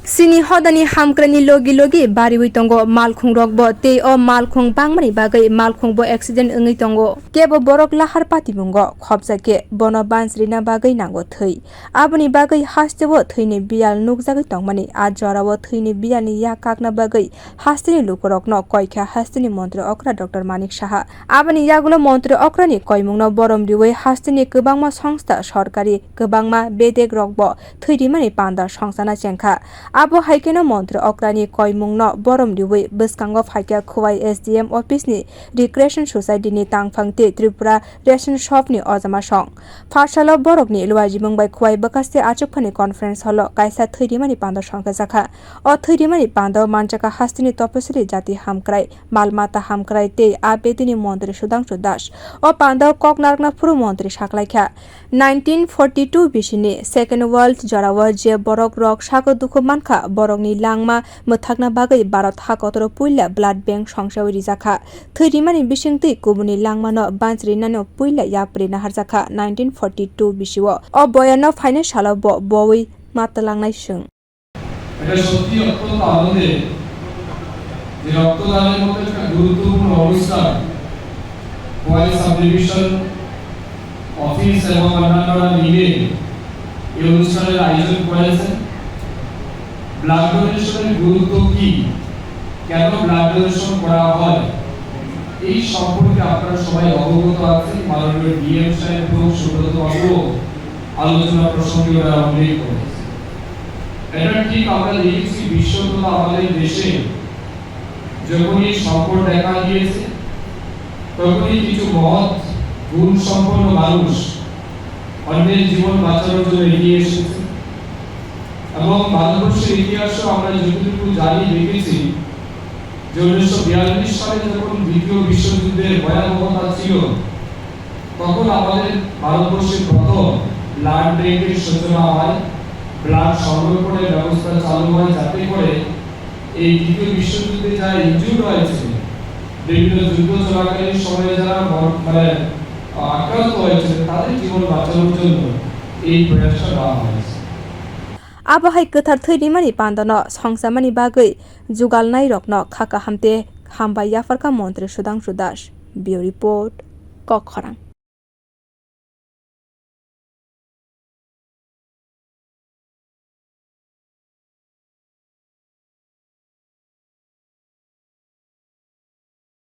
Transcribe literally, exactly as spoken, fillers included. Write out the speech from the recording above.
Chini hodani hamkraini logi logi bariwi tongo malkhungrokbo, tei o malkhung bangmani bagwi malkhungbo accident wngwi tongo. Kebo borok lahar patimungo khopjak khe bono banchirina bagwi nango thwi. Aboni bagwi hasteo thwini biyal nukjagwi tongmani. A jorao thwini biyalni yak kakna bagwi hasteni lukurokno koikha hasteni montri okra Doctor Manik Saha. Aboni yagulo montri okrani koimungno borom riwi hasteni kwbangma songsta, sorkari kwbangma bedek rokbo thwi rimani panda songchana chengkha. Abo hai kheno montri okrani koimungno borom riwi bwskango phaikha Khowai S D M office ni Recreation Society ni tangphang tei Tripura Ration Shop ni ojama song. Pharsalo borokni luajimung bai Khowai bwkhaste achukphani conference hall o kaisa thwi rimani panda songkha jakha. O thwi rimani panda o manjakha hasteni toposiri jati hamkrai, mal mata hamkrai tei a bedini montri Sudhangshu Das. O panda o kok narwkna phuru montri saklaikha. Nineteen forty two bisini Second World jorao je borok rok sago dukhu mankha, borokni langma mwthakna bagwi Bharat hakotoro puila blood bank songsawi rijakha. Thwi rimani bisingtwi kubuni langmano banchirinano puila yapri naharjakha nineteen forty two bisio. O boyano phainai salo bo bowi ma twlangnai chwng. এটা সত্যি অত্যন্ত আনন্দের যে রক্তদানের মতো একটা গুরুত্বপূর্ণ অনুষ্ঠান খোয়াই সাব ডিভিশন অফিস এবং অন্যান্যরা মিলে এই অনুষ্ঠানের আয়োজন করেছেন। ব্লাড ডোনেশনের গুরুত্ব কি, কেন ব্লাড ডোনেশন করা হয়, এই সম্পর্কে আপনারা সবাই অবগত আছেন। মাননীয় ডিএম সাহেব এবং সুব্রত বাবুও আলোচনা প্রসঙ্গে ওনারা উল্লেখ করেছেন। এটা ঠিক, আমরা দেখেছি বিশ্ব তথা আমাদের দেশে যখনই সংকট দেখা দিয়েছে, তখনই কিছু মহৎ গুণ সম্পন্ন মানুষ অন্যের জীবন বাঁচানোর জন্য এগিয়ে এসেছে। এবং ভারতবর্ষের ইতিহাসও আমরা যতটুকু জানি, দেখেছি যে উনিশশো বিয়াল্লিশ সালে যখন দ্বিতীয় বিশ্বযুদ্ধের ভয়াবহতা ছিল, তখন আমাদের ভারতবর্ষে প্রথম ব্লাড ব্যাংকের সূচনা হয়, ব্লাড সংরক্ষণের ব্যবস্থা চালু হয়, যাতে করে এই দ্বিতীয় বিশ্বযুদ্ধে যারা ইনজুর্ড হয়েছে, বিভিন্ন যুদ্ধ চলাকালীন সময়ে যারা মর-, মানে, আক্রান্ত হয়েছে, তাদের জীবন বাঁচানোর জন্য এই প্রয়াসটা নেওয়া হয়েছে। Abo hai kwthar thwi rimani pandano songchamani bagwi jugalnairokno kha kaham tei hambai yapharkha Montri Sudhangshu Das. Bureau Report, Kokkhorang.